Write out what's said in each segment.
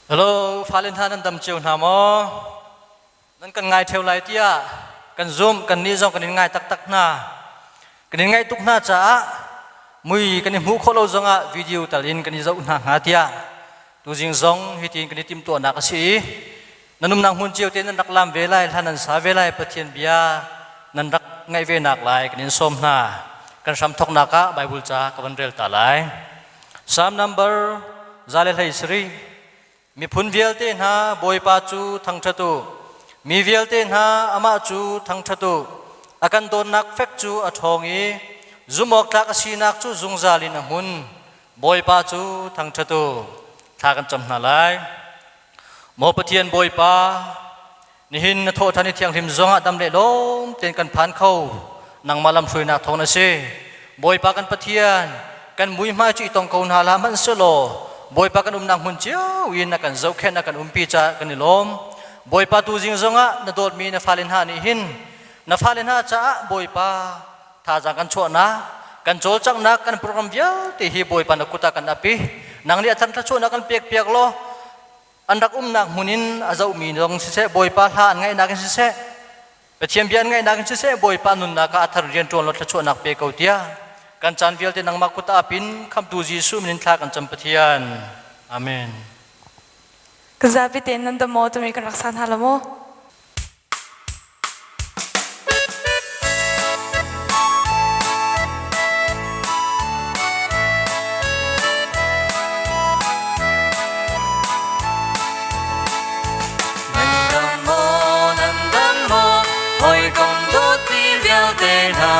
Hello, fale hna nan dam cio hna maw? Nan kan ngai ṭheo lai tiah kan zumh, kan nih zong kan in ngai taktak hna. Kan in ngaih tuk hna caah mui kan i hmuh khawh lo zongah video tal in kan i zoh hna hnga tiah tuzing zong hitin kan i timhtuahnak a si i nan umnak hmun cio te nan rak lam ve lai, hla nan sa ve lai, Pathian bia nan rak ngaih ve nak lai kan in sawm hna. Kan hram thawknak ah Bible ca ka van rel ta lai. Psalm number 113 Miphun vialte hna Bawipa cu thangṭhat u. Mi vialte hna amah cu thangṭhat u. A kan dawtnak fek cu a ṭhawng i zumhawktlak a sinak cu zungzal in a hmun. Bawipa cu thangṭhat u. Thla kan cam hna lai. Maw Pathian Bawipa, nihin na thawhṭhan i thianghlim zongah dam le lawm tein kan phan kho. Nangmah lamhruainak thawng na si. Bawipa kan Pathian, kan muihmai cu i tong ko hna hlah hmanhsehlaw Bawipa kan umnak hmun cio in na kan zohkhenh na kan umpi caah kan i lawm. Bawipa tuzing zongah na dawtmi na fale hna nih hin na fale hna caah Bawipa thazaang kan chuahnak kan cawlcanghnak kan program vialte hi Bawipa na kut ah kan ap i nang nih a thar thluachuahnak kan pek piak law an rak umnak hmun in a zohmi zong siseh Bawipa hla an ngaihnak in siseh Pathian bia an ngaihnak in siseh Bawipa nunnak ah a thar rian ṭuan law thluachuahnak pe ko tiah kan caan vialte nangmah kut ah apin khamtu Jesuh min in thla kan cam Pathian. Amen. Ka zapi tein nan dam maw timi kan rak sa hna lo maw? Nan dam maw, hawikom dawtmi vialte hna,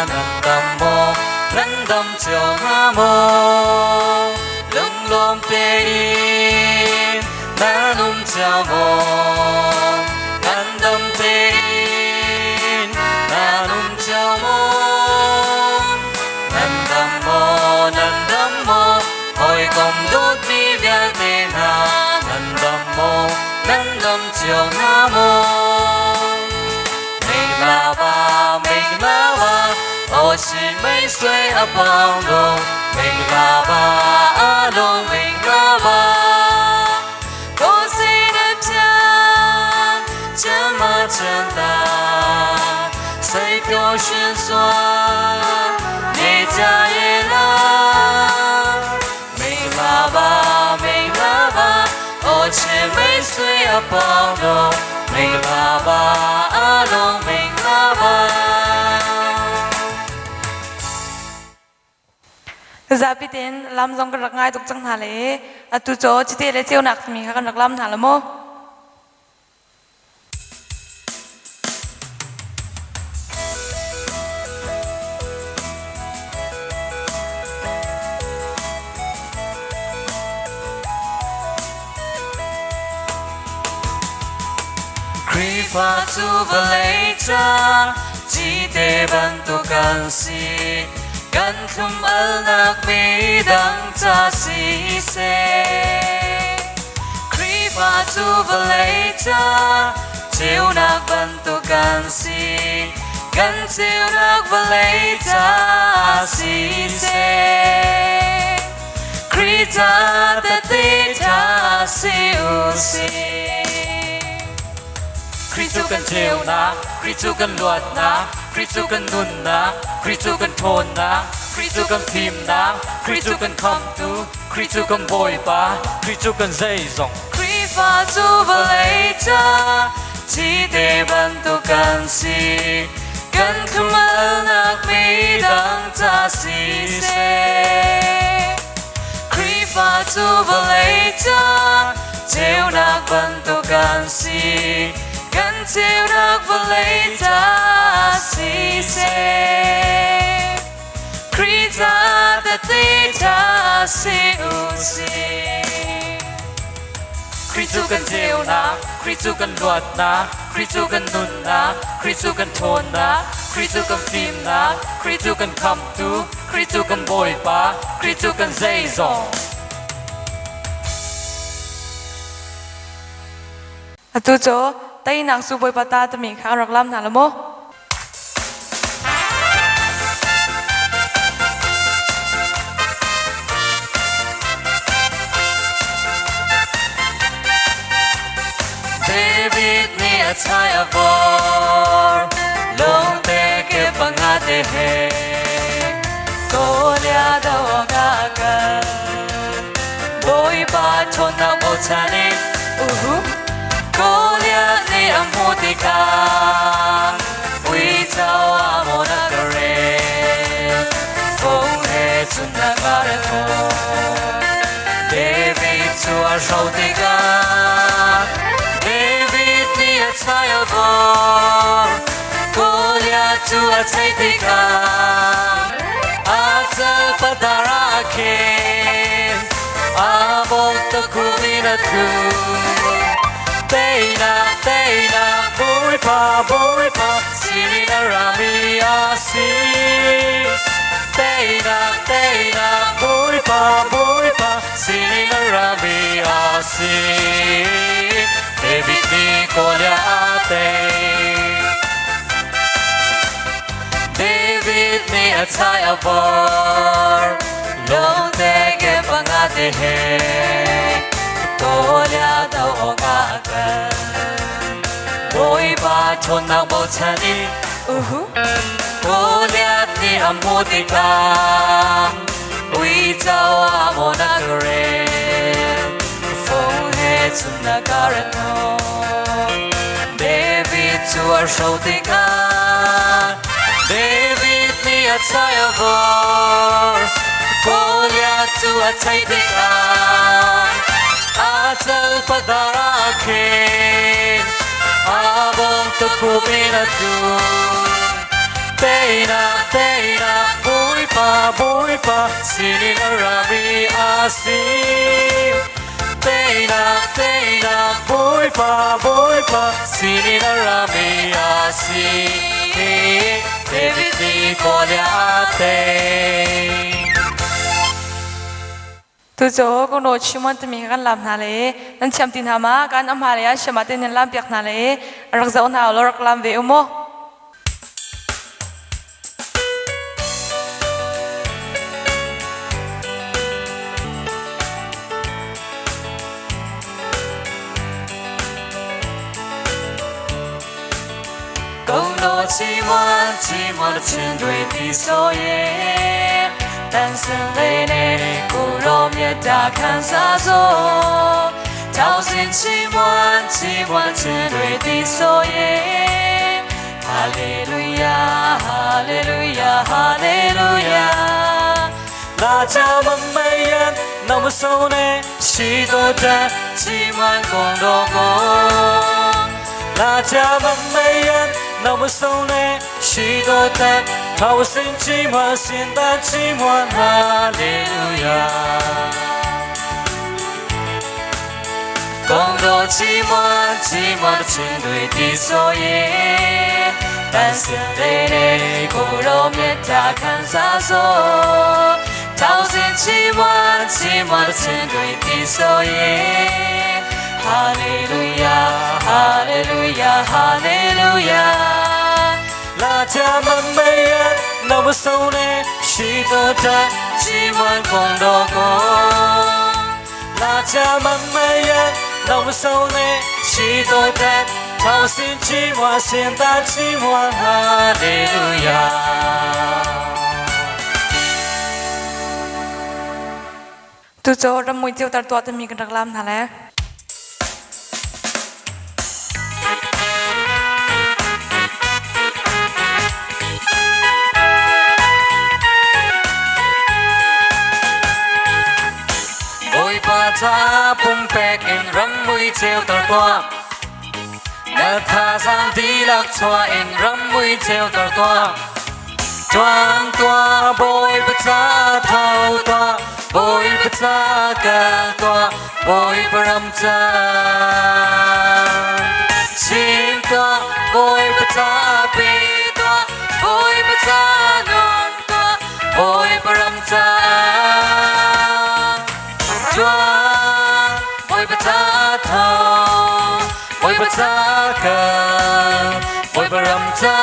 nan dam maw, nan dam cio hnga maw? Lunglawm tein nan um cio maw? Nan dam tein nan um cio maw? Nan dam maw, nan dam maw, hawikom dawtmi vialte hna, nan dam maw, nan dam cio hna maw? Mingla ba, o si mei sui a pang lo, mingla ba, a lo mingla ba. Ko si na pian, 这么简单，谁表现算你家也来。 မင်္ဂလာပါမင်္ဂလာပါအိုချင်မိတ်ဆွေအပေါင်းတို့မင်္ဂလာပါအလုံးမင်္ဂလာပါ Zapi tein lam zong kan rak ngai tuk cang hna le atu cu cite le ceunak timi kha kan rak lam hna la maw? Khrihfa cu vawlei ca cite bantuk kan si kan thlum alnak mi dang ca si seh Khrihfa cu vawlei ca ceunak bantuk kan si. Kan ceunak vawlei ca si seh. Khrih ca tehte ṭha si u sih. Khrih cu kan ceunak, Khrih cu kan luatnak, Khrih cu kan nunnak, Khrih cu kan ṭhawnnak, Khrih cu kan fimnak, Khrih cu kan khamtu, Khrih cu kan Bawipa, Khrih cu kan zeizong. Khrihfa cu vawlei ca cite bantuk kan si. Kan thlum-alnak midang ca si seh. Khrihfa cu vawlei ca ceunak bantuk kan si. Kan ceunak vawlei ca si seh. Khrih ca tehte ṭha si u sih. Khrih cu kan ceunak, Khrih cu kan luatnak, Khrih cu kan nunnak, Khrih cu kan ṭhawnnak, Khrih cu kan fimnak, Khrih cu kan khamtu, Khrih cu kan Bawipa, Khrih cu kan zeizong. Atu cu teinak cu Bawipa ta timi kha rak lam hna la maw? te he Goliath do awkah a kal. Bawipa ṭhawnnak bochan in uhu Goliath nih a hmuh tikah uico a maw na ka rel fung he cun na ka rel David cu a hro tikah David nih a chai a vor Goliath cu a chei tikah a cal padar ah khin a bawk tukhum in a tlu. Teinak, teinak, Bawipa, Bawipa, sinin a rami a si. Teinak, teinak, Bawipa, Bawipa, sinin a rami a si. David nih Goliath a tei. David nih a chai a vor, lungte ke panga te he, Goliath do awkah a kal. Bawipa ṭhawnnak bochan in Uhu. Goliath nih a hmuh tikah uico a maw na ka rel, fung he cun na ka rel David cu a hro tikah David nih a chai a vor Goliath cu a chei tikah a cal padar ah khin a bawm tukhup in a tlu. Teinak, teinak, Bawipa, Bawipa sinin a rami a si. Teinak, teinak, Bawipa, Bawipa sinin a rami a si. David nih Goliath a tei. Tu cu kungro chimon timi kan lam hna le nan thiam ti hna ma kan amha le a siama te nan lam piak hna le rak zoh hna law rak lam ve u mu. 共诺寂寞，寂寞的沉对的所以，单身泪内骨肉灭大看啥做，掏心寂寞，寂寞的沉对的所以，哈利路亚，哈利路亚，哈利路亚。那家门美言，那么受呢，许多的寂寞共度过。那家门美言，那么受呢，许多的掏心寂寞，心的寂寞，哈利路亚。共度寂寞，寂寞的情对的所以，但是泪泪骨肉灭大看啥说，掏心寂寞，寂寞的情对的所以，哈利路亚，哈利路亚，哈利路亚。那家门美言，那么受呢，许多的寂寞共度过。那家门美言，那么受呢，许多的掏心寂寞，心的寂寞，哈利路亚。 Tu cu rammui ceuter tuah timi kan rak lam hna le. Bawipa ca pumpek in rammui ceuter tuah. Na thazaang dihlak chuah in rammui ceuter tuah. Ṭuang tuah, Bawipa ca tho tuah, Bawipa ca kal tuah, Bawipa ram ca. Chim tuah, Bawipa ca pe tuah, Bawipa ca nung tuah, Bawipa ram ca. Ṭuang, Bawipa ca tho, Bawipa ca kal, Bawipa ram ca.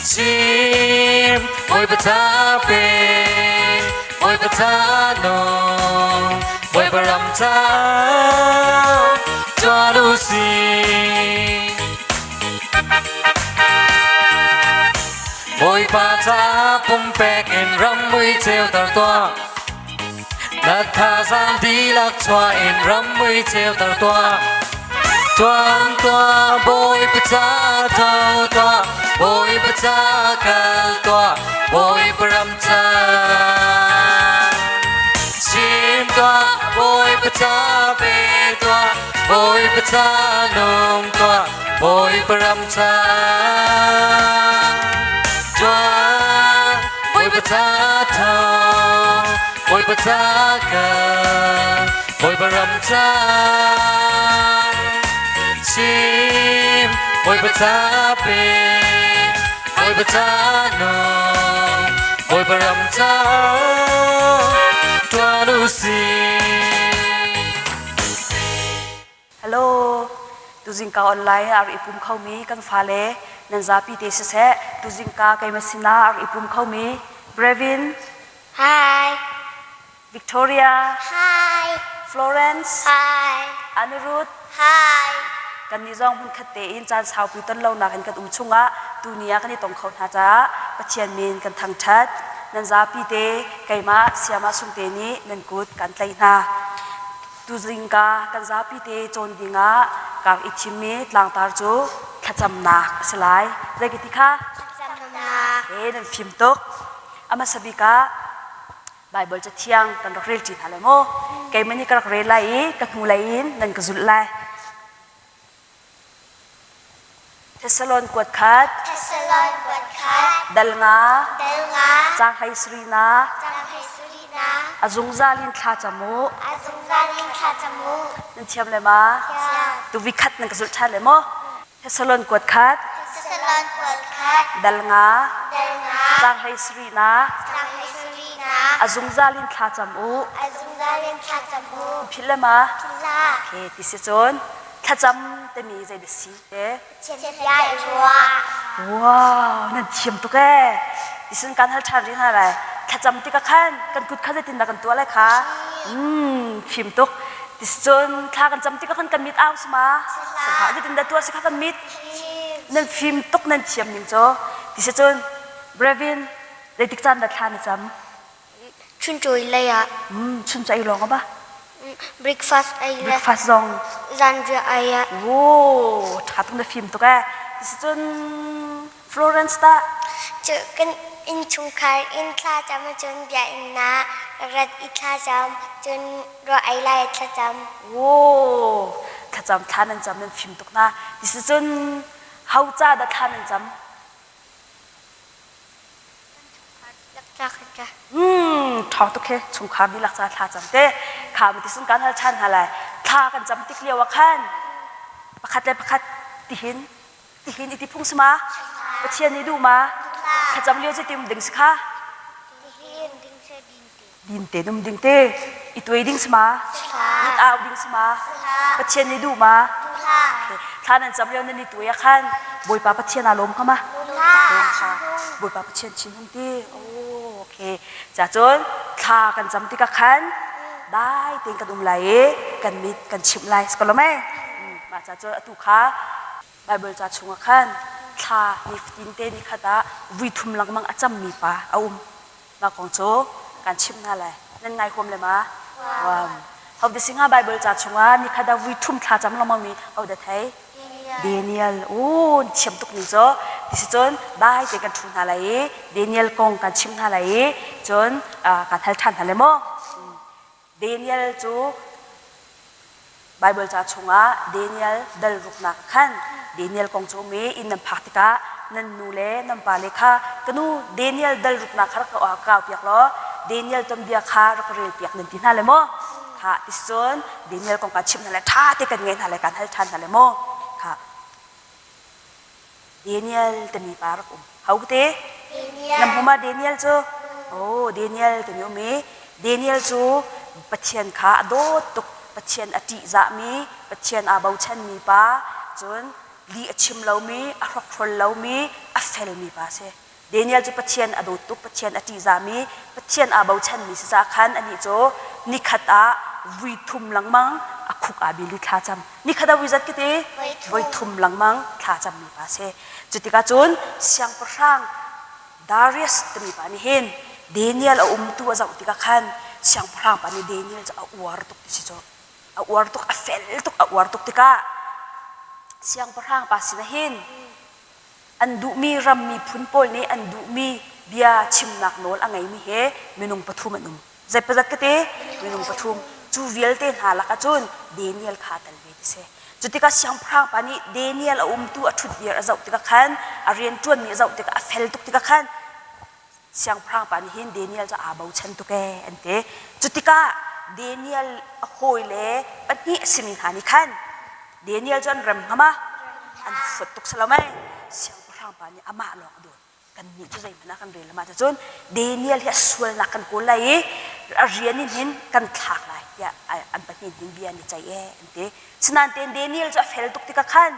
Chim, Bawipa ca pe, Bawipa ca nung, Bawipa ram ca. Ṭuan u sih. Bawipa caah pumpek in rammui ceuter tuah. Na thazaang dihlak chuah in rammui ceuter tuah. Tuan tuah Bawipa ca tho tuah, Bawipa ca kal tuah, Bawipa ram ca. Chim tuah, Bawipa ca pe tuah, Bawipa ca nung tuah, Bawipa ram ca. Tuah, Bawipa ca tho, Bawipa ca kal, Bawipa ram ca. Chim, Bawipa ca pe, Bawipa ca nung, Bawipa ram ca. Tuan u sih. Hello, tuzingka online ah a rak i pum khomi kan fale nan zapi te siseh, tuzingka keimah sinah a rak i pum khomi Brevin, Hi. Victoria, Hi. Florence, Hi. Anirudh, Hi. kannih zong hmunkhat tein caan saupi ton lonak in kan um chungah tuni ah kan i tong kho hna caah Pathian min kan thangṭhat. Nan zapi te keimah Siama Sungte nih nan kut kan tlaih hna. Tuzingka kan zapi te cawn dingah kaa i thimmi tlangtar cu thlacamnak a si lai. Zei ka ti kha? Thlacamnak. He nan fim tuk. A hmasa bik ah Baibal cathiang kan rak rel ṭi hna lai maw? Keimah nih ka rak rel lai i ka hnulei in nan ka zulh lai. Thessalon kuat khat. Thessalon kuat khat. Dal nga. Dal nga. Caang hlei sarih na. Caang hlei sarih na. A zungzal in thla cam u. A zungzal in thla cam u. Nan thiam le ma? Thiam. Tuvi khat nan ka zulh ṭhan le maw? Thessalon kuat khat. Thessalon kuat khat. Dal nga. Dal nga. Caang hlei sarih na. Caang hlei sarih na. A zungzal in thla cam u. A zungzal in thla cam u. Philh le ma? Philh hlah. Okay, ti si cun thlacam timi zei dah si te? Pathian bia i ruah. Wow, nan thiam tuk ee. Isin kan hal ṭhan rih hna lai. Thlacam tikah khan kan kut kha zeitindah kan tuah lai kha? Mm, fim tuk. Tiscun thla kan cam tikah khan kan mit au sima. Sangha zeitindah tuah si kha kan mit? Nan fim tuk nan thiam ning cu. Tisicun Brevin zeitik caan dah thla na cam? Chuncawi lei ah. Mm, chuncawi lawng a ba? Breakfast ei le. Breakfast zong. Zanriah ei ah. Wo, ṭha tuk na fim tuk eh. Tisicun Florence tah? Cu kan innchungkhar in thla cam ahcun biakinn ah rat i thla cam, cun ruah ei lai ah thlacam. Wo, thlacam thla nan cam nan fim tuk na. Tisicun ho ca dah thla nan cam? Ṭhawng tuk he chungkhar dihlak ca thla cam te kha ti sun kan hal ṭhan hna lai thla kan cam tik lio ah khan pakhat le pakhat tihin tihin i ti phung si ma Pathian nih duh ma thlacam lio cu tim ding si kha din te num ding te i tuai ding si ma mit au ding si ma Pathian nih duh ma thla nan cam lio nan i tuai ah khan Bawipa Pathian aa lawm hnga ma lawm kha Bawipa Pathian chin hung ti okay ca cun thla kan cam tikah khan dai tein kan um lai i kan mit kan chimh lai si ko lo mei mah ca cun atu kha Baibal ca chungah khan thla nifatin te ni khat ah vui thum lengmang a cammi pa a um Mah kong cu kan chimh hna lai. Nan ngai huam le ma? Huam. Ho singa Bible ca chungah nikhat ah vui thum thla cam lengmang mi ho dah thei? Daniel. U thiam tuk ning cu. Ti cun dai te kan thu hna lai i Daniel kong kan chimh hna lai i cun kan hal ṭhan hna le maw? Daniel cu Baibal ca chungah Daniel dal ruknak khan Daniel kong cu um i inn nan phak tikah nan nu le nan pale kha ka nu Daniel dal ruknak kha rak ka kau piak law Daniel tuanbia kha rak rel piak nan ti hna le maw kha ticun Daniel kong kan chimh hna le ṭha te kan ngaih hna le kan hal ṭhan hna le maw kha Daniel timi pa rak um. Ho te? Nam huma Daniel cu? Oh, Daniel timi um i Daniel cu Pathian kha a dawt tuk. Pathian a ṭihzahmi, Pathian aa bochanmi pa, cun lih a chim lomi, a hrokhrol lomi, a felmi pa si. Daniel cu Pathian a dawt tuk, Pathian a ṭihzahmi, Pathian aa bochanmi si caah khan anih cu nikhat ah vui thum lengmang a khuk aa bil i thla cam. Nikhat ah vui zat kiti? Voi thum lengmang thla cammi pa si. Cutikah cun siangpahrang. Darius timi pa nih hin Daniel a umtu a zoh tikah khan siangpahrang pa nih Daniel cu a uar tuk ti si cu. A uar tuk, a fel tuk, a uar tuk tikah siangpahrang pa sinah hin an duhmi ram miphun pawl nih an duhmi bia chimnak nawl a ngeimi he minung pathum an um. Zeipazat ka ti? Minung pathum. Cu vialte hna lakah cun Daniel kha a tel ve ti si. Cu tikah siangpahrang pa nih Daniel a umtu a ṭhutdir a zoh tikah khan a rianṭuanmi a zoh tikah a fel tuk tikah khan siangpahrang pa nih hin Daniel cu aa bochan tuk ee an ti. Cu tikah Daniel a hawile pahnih a simi hna nih khan Daniel cu an rem hnga ma? An fuat tuk si lo mei? Siangpahrang pa nih amah lawng a dawt. Kannih cu zeihmanh ah kan rel lo ahcun Daniel hi a sualnak kan kawl lai i a rian in hin kan thlak lai tiah an pahnih hin bia an i ceih ee an ti. Sinain Daniel cu a fel tuk tikah khan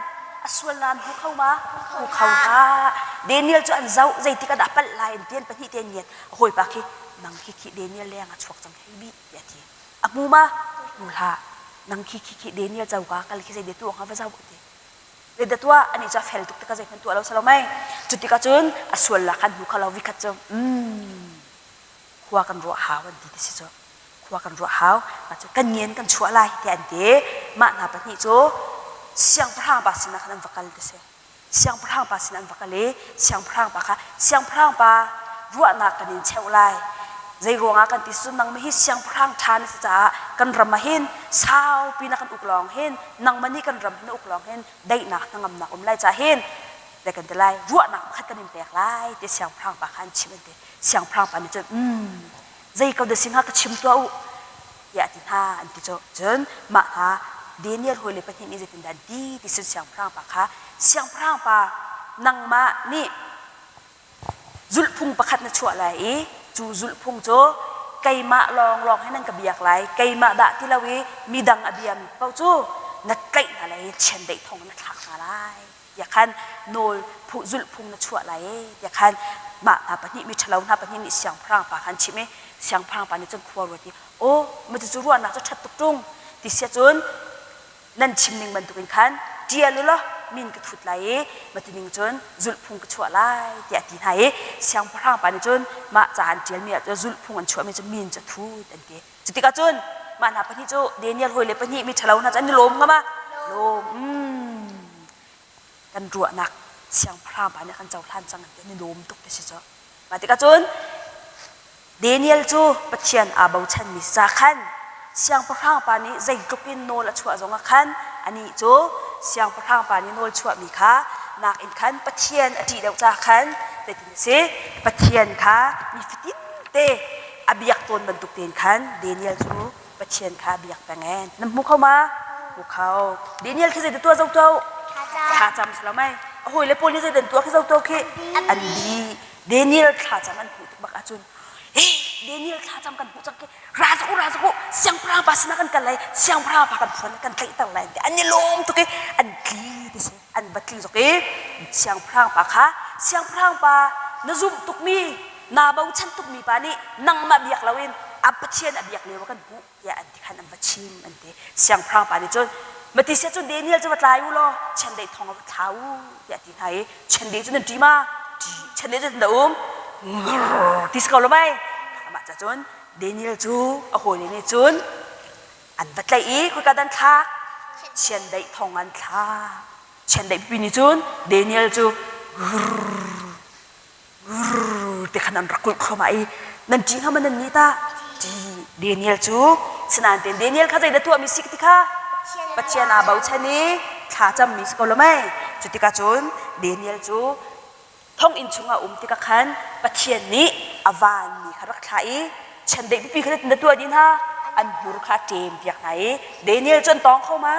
a sualnak an hmu kho ma? Hmu kho hlah. Daniel cu an zoh zeitik ah dah a palh lai an ti an pahnih te an ngiat. A hawipa khi nang khi khi Daniel leng a chuak cang hei bih tiah a ti. A hmu ma? Hmu hlah. Nang khi khi khi Daniel coka kal khi zei dia tuah hnga va zoh a ti. Zeidah tuah anih cu a fel tuk tikah zeihmanh tuah lo si lo mei. Cu tikah cun a sual la khan hmu kho lo vikhat cu mm khua kan ruah hau an ti ti si cu. Khua kan ruah hau. Mah cu kan ngen kan chuah lai tiah an ti. Mah hna pahnih cu siangpahrang pa sinah khan an va kal ti si. Siangpahrang pa sinah an va kal i siangpahrang pa kha siangpahrang pa ruahnak kan in cheuh lai. Zei ruangah kan ti cun nangmah hi siangpahrang ṭha na si caah kan ram ah hin saupi na kan uk lawng hin nangmah nih kan ram hin na uk lawng hin daihnak hnangamnak um lai caah hin dai kan ti lai ruahnak pakhat kan in pek lai ti siangpahrang pa kha an chim an ti siangpahrang pa nih cun um zei ko dah si hnga ka chim tuah u tiah a ti hna an ti cu cun mah kha Daniel hawile pahnih nih zeitindah an ti ti cun siangpahrang pa kha siangpahrang pa nangmah nih Zulhphung pakhat na chuah lai i cu zulhphung cu keimah lawnglawng he nan ka biak lai, keimah dah ti lo i midang a biami paoh cu na tlaih hna lai i chiandeih thong na thlak hna lai tiah khan nawl zulhphung na chuah lai e tiah khan mah hna pahnih miṭhalo hna pahnih nih siangpahrang pa kha an chimh i siangpahrang pa nih cun khua ruat i aw matucu ruahnak cu ṭhat tuk ṭung ti sia cun nan chim ning bantukin khan ṭial u law min ka thut lai i matining cun zulhphung ka chuah lai tiah a ti hna i siangpahrang pa nih cun mah ca an ṭialmi ah cun zulhphung an chuahmi cu min cu a thut an ti. Cu tikah cun mah hna pahnih cu Daniel hawile pahnih mi ṭhalo hna cu an i lawm hnga ma? Lawm. Mm. Kan ruahnak siangpahrang pa nih a kan cohlan cang an ti an i lawm tuk ti si cu. Mah tikah cun Daniel cu Pathian aa bochanmi ca khan siangpahrang pa nih zeitluk in nawl a chuah zongah khan anih cu siangpahrang pa nih nawl chuahmi kha nakin khan Pathian a ṭih deuh ca khan zeitin a si Pathian kha nifatin te a biak tawn bantuk tein khan Daniel cu Pathian kha biak peng ee. Nan hmu kho ma? Hmu kho. Daniel khi zeidah tuah zo to? Thlacam si lo mei. A hawile pawl nih zeidah tuah khi zo to khi? An bi. Daniel thlacam an hmuh tik bak ahcun hey Daniel thlacam kan hmuh cang khi ra zak u ra zak u siangpahrang pa sinah kan kal lai siangpahrang pa kan phuan kan tlaihter lai an ti an i lawm tuk i an tli ti si an va tli zok i siangpahrang pa kha siangpahrang pa na zumh tukmi naa bochan tukmi pa nih nangmah biak loin a Pathian a biak lio ah kan hmuh tiah an ti khan an va chim an ti siangpahrang pa nih cun mati sia cun Daniel cu va tlai u law chiandeih thong ah va thla u tiah a ti hna i chiandeih cu nan ṭi ma ṭi chiandeih cu nan um ti si ko lo mei amah ca cun Daniel cu a hawile nih cun an va tlaih i khoika dan thlak chiandeih thong an thlak chiandeih pipi nih cun Daniel cu te khan an rak kulh thluahmah i nan ṭih hnga ma nan nih tah ṭih Daniel cu sinain tein Daniel kha zeidah tuahmi si ti kha Pathian aa bochan i thla cammi si ko lo mei cu tikah cun Daniel cu thonginn chungah um tikah khan Pathian nih a vanmi kha rak thlah i chiandeih pipi kha na tuah dih hna an hmur kha a ṭem piak hna i Daniel cu an tawng kho ma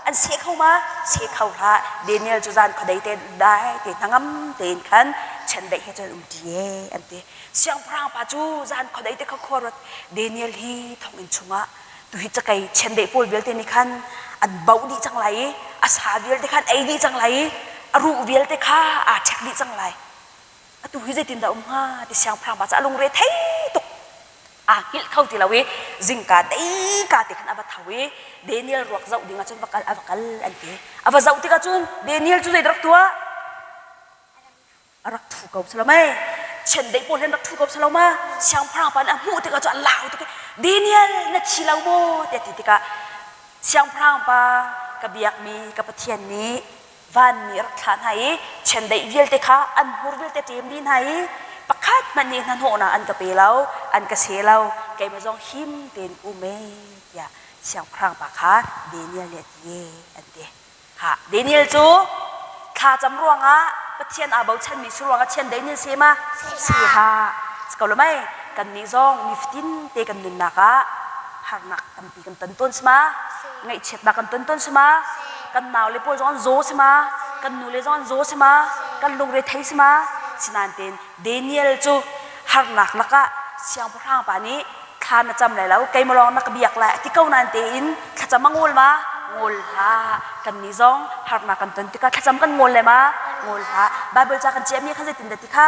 an seh kho ma seh kho hlah Daniel cu zan khuadei te dai te hnangam tein khan chiandeih he cun um ṭi e an ti siangpahrang pa cu zan khuadei te kha khua ruat Daniel hi thonginn chungah tuhi cakei chiandeih pawl vialte nih khan an bauh dih cang lai i a sa vialte khan ei dih cang lai i a ruh vialte kha aa ṭhek dih cang lai atu hi zeitindah um hnga ti siangpahrang pa cu a lungre thei tuk aa hngilh kho ti lo i zingka deika te khan a va tho i Daniel ruak zoh ding ah cun va kal a va kal an ti a va zoh tikah cun Daniel cu zeidah rak tuah a rak thu ko si lo mei. Chiandeih pawl he an rak ṭhu ko si lo ma? Siangpahrang pa nih a hmuh tikah cun a lau tuk i Daniel na thi lo maw tiah a ti tikah siangpahrang pa ka biakmi ka Pathian nih vanmi a rak thlah hna i chiandeih vialte kha an hmur vialte ṭem dih hna i pakhat hmanh nih hnahnawhnak an ka pe lo, an ka seh lo, keimah zong him tein um e tiah siangpahrang pa kha Daniel nih a ti an ti. Ha, Daniel cu thlacam ruangah Pathian aa bochanmi si ruangah chiandeih nih an seh ma? Si hlah. Si ko lo mei? Kannih zong nifatin te kan nunnak ah harnak tampi kan ton tawn si ma? Ngaihchiatnak kan ton tawn si ma? Kan naule pawl zong an zaw si ma? Kan nule zong an zaw si ma? Kan lungre thei si ma? Sinain tein Daniel cu harnak lakah siangpahrang pa nih thla na cam lai lo keimah lawng na ka biak lai a ti ko nain tein thlacam a ngol ma ngol hlah kannih zong harnak kan ton tikah thlacam kan ngol le ma ngol hlah Bible ca kan ciahmi kha zeitin dah ti kha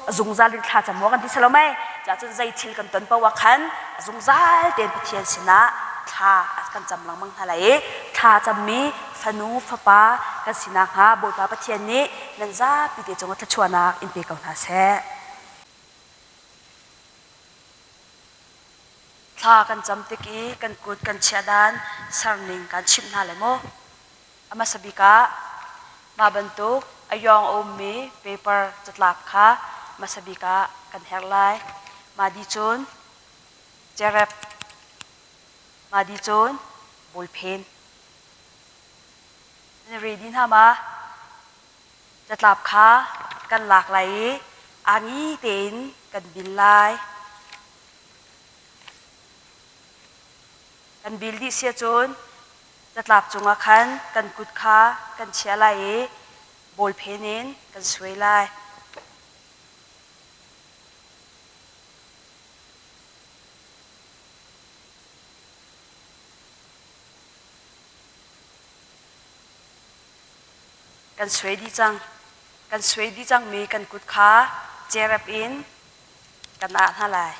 a zungzal in thla cam maw kan ti salo mei cun zei thil kan ton paoh ah khan a zungzal tein Pathian sinah thla kan cam lengmang hna lai i thla cammi fanu fapa kan si nakhnga Bawipa Pathian nih nan zapi te cungah thluachuahnak in pe ko hna seh. Thla kan cam tik i kan kut kan chiah dan serning kan chimh hna lai maw? A hmasa bik ah mah bantuk a yawng a ummi paper catlap kha hmasa bik ah kan herh lai. Mah dih cun cerep, mah dih cun bawlphen. Nan ready hna ma? Catlap kha kan lak lai i aa ngi tein kan bil lai. Kan bil dih si ahcun catlap cungah khan kan kut kha kan chiah lai i bawlphen in kan suai lai. Kan suai dih cang. Kan suai dih cangmi kan kut kha cerep in kan ah hna lai.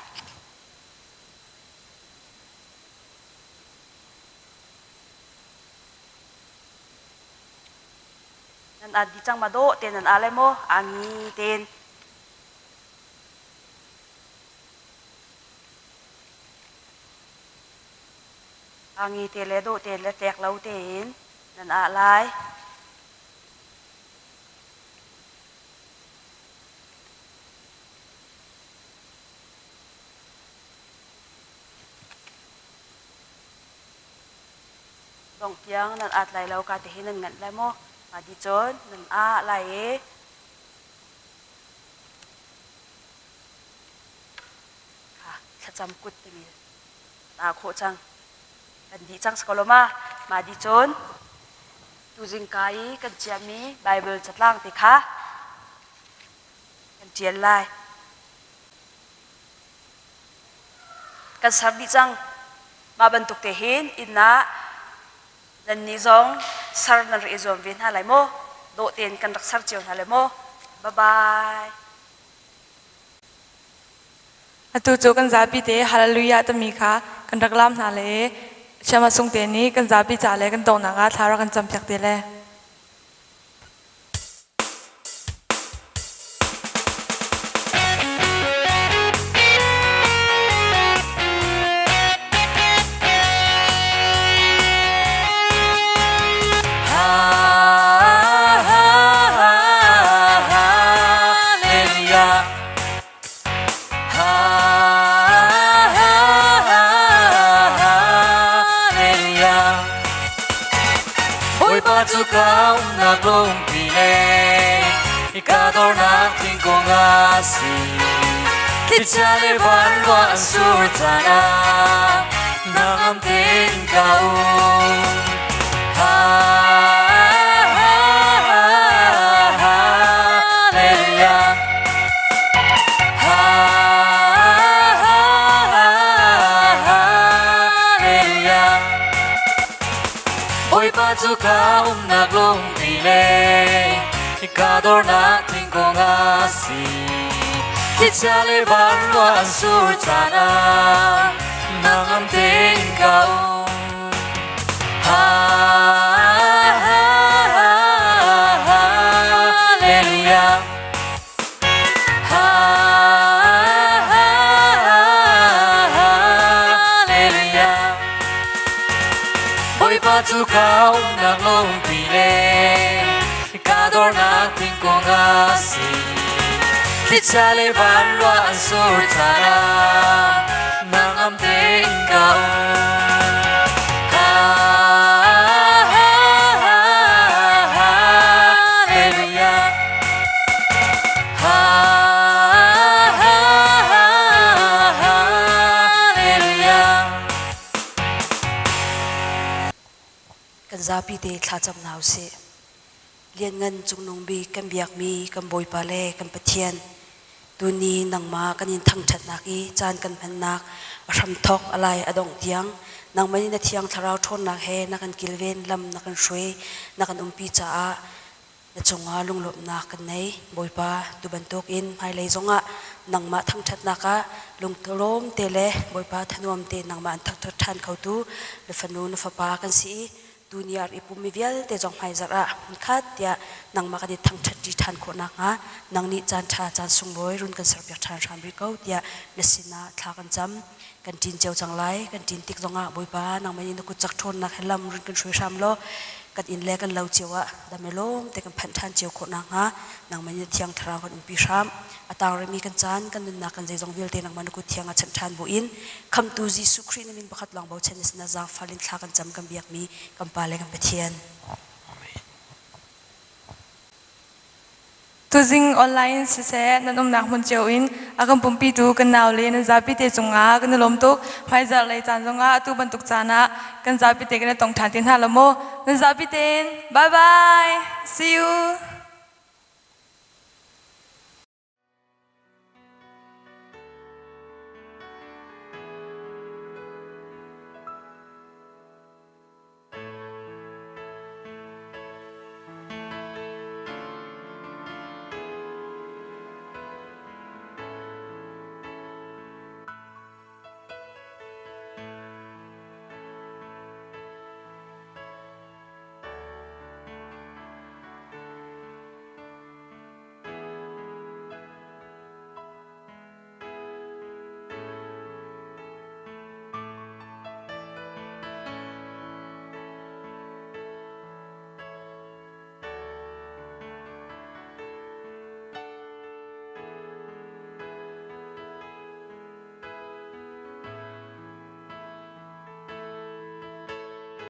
Nan at dih cang ma dawh te nan ah lai maw? A ngi ten. A ngi te le dawh te le tlek lo tein nan ah lai. Dongh tiang nan at lai lo ka ti hi nan nganh lai maw? Mah di cun nan ah lai i kha thlacam kut timi aa khawh cang. Kan dih cang si ko lo ma? Mah dih cun tuzing ka i kan ciahmi Baibal catlang te kha kan ṭial lai. Kan ser dih cang. Mah bantuk te hin inn ah nannih zong ser nan rak i zuam ve hna lai maw? Dawh tein kan rak ser cio hna lai maw? Bye bye. Atu cu kan zapi te Hallelujah timi kha kan rak laam hna le Siama sung te nih kan zapi ca le kan donghnak ah thla rak kan campiak te le. Hallelujah. Hallelujah. Bawipa cu ka umnak lungpi le ka dornak thingkung a si. Thlichia le vanruah an sur caan ah nangam tein ka um. Hallelujah. Hallelujah. Bawipa cu ka umnak lungpi le ka dornak thingkung a si. Thlichia le vanruah an sur caan ah nangam tein ka um. Hallelujah. cu ka umnak lungpi le ka dornak thingkung a si. Thlichia le vanruah an sur caan ah nangam tein ka um. Ha, ha, ha, hallelujah. Ha, ha, ha, hallelujah. Kan zapi te thlacam hna usih. Lianngan Cungnung Bik kan biakmi kan Bawipa le kan Pathian, tuni nangmah kan in thangṭhatnak i caan kan hmannak a hramthawk a lai a dongh tiang nangmah nih na Thiang Thlarau ṭhawnnak he na kan kilven lam na kan hruai na kan umpi caah na cungah lunglawmhnak kan nei. Bawipa, tu bantukin hmailei zongah nangmah thangṭhatnak ah lungtlawm te le Bawipa thanuam te nangmah an thangṭhat ṭhan khotu na fanu na fapa kan si i tuni ah i pummi vialte zong hmaizarh ah hmunkhat tiah nangmah kan i thangṭhat ṭi ṭhan khawh nakhnga nang nih caan ṭha caan sunglawi run kan serpiak ṭhan hram rih ko tiah na sinah thla kan cam. Kan ṭin cio cang lai. Kan ṭin tik zongah Bawipa nangmah nih na kut cak ṭhawnnak he lam run kan hruai hram law kan inn le kan lo cio ah dam i lawm te kan phanh ṭhan cio khawh nakhnga nangmah nih na thiang thlarau kan umpi hram. A tang rihmi kan caan kan nunnak kan zeizong vialte nangmah na kut thiang ah chanh ṭhan buin Khamtu Jesuh Khrih na min pakhat lawng bochan na sinah zaangfal in thla kan cam kan biakmi kan Pa le kan Pathian. Tuzing online siseh nan umnak hmun cio in a kan pumpitu kan nau le nan zapi te cungah kan i lawm tuk. Hmaizarh lei caan zongah atu bantuk caan ah kan zapi te kan i tong ṭhan te hna lo maw? Nan zapi tein bye bye. See you.